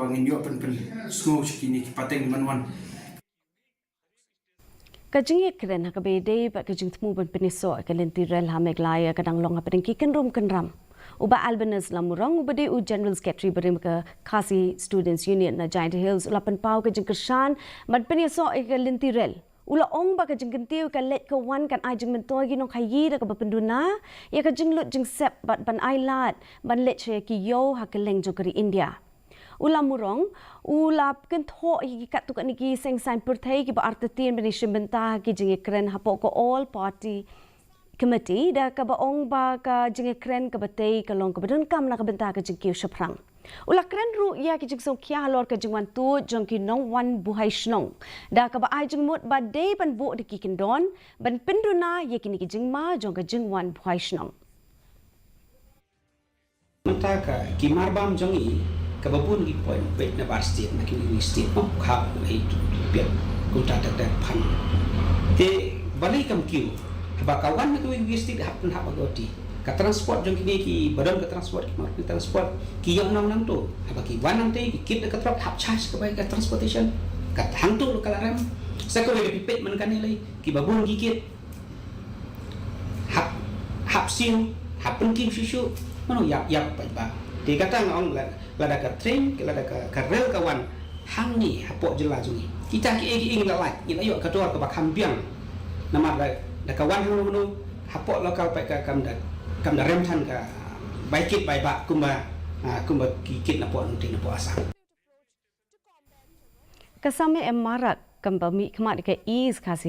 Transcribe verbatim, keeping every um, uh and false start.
Ba ngin ïoh pyn pynsngew sha kine ki pateng man wan. Ka jingïakren ha kaba ïadei bad ka jingthmu ban pynïasoh ïa ka lynti rel ha Meghalaya ka dang long hapdeng ki kynrum kynram. U Bah Albinus Lamurong uba dei u General Secretary barim ka Khasi Students Union na Jaintia Hills u la pynpaw ka jingkyrshan ban pynïasoh ïa ka lynti rel. U la ong ba ka jingkyntiew ïa ka leit ka wan kan ai jingmyntoi ïa ki nongkhaïi da kaba pynduna ïa ka jinglut jingsep bad ban ai lad ban leit sha ïa ki ïew ha kylleng jong ka ri India. U Lamurong u la kynthoh ïa ki katto katne ki seng saiñ pyrthei kiba artatien ban ïashim bynta ha ki jingïakren hapoh ka All Party Committee da kaba ong ba ka jingïakren kaba tei ka long kaba donkam na ka bynta ka jingkiew shaphrang. U la kren ruh ïa ki jingsngewkhia halor ka jingwan tuid jong ki nongwan buhai shnong da kaba ai jingmut ba dei ban buh da ki kyndon ban pynduna ïa kine ki jingma jong ka jingwan buhai shnong. Mynta ka ki marbam jong ngi kaba bun ki poi peit na bar state, na ki wi state, oh, ka hap na hi tu piat kumta tak tak phan. Te balei kam kiew? Haba ka wan na ki wi state hap na hap agoti. Ka transport jong kine kiba don ka transport, ki mar ki transport, ki ïoh nong nangto. Haba ki wan nangte ki kit da ka truck, hap charge ka bai ka transportation. Ka hangto ruh ka la rem. Sa kawei da phi peit man kane lei kiba bun ki kit. Hap, hap siew, hap pynkim shuh shuh. Mano ïap ïap paidbah. Te kata nga ong la, lada ka train, lada ka, ka rel ka wan hangne hapoh jylla jong ngi, kita kiei kiei ngi la lait, ngi la ïoh ka dor kaba kham biang. Namar da, da ka wan hangno hangno hapoh local paid ka kam da, kam da rem than ka bai kit bai bah kumba, ah, kumba ki kit napoh nangte napoh Assam. Ka Sameh M Marak kaba mihkhmat ka East Khasi Hills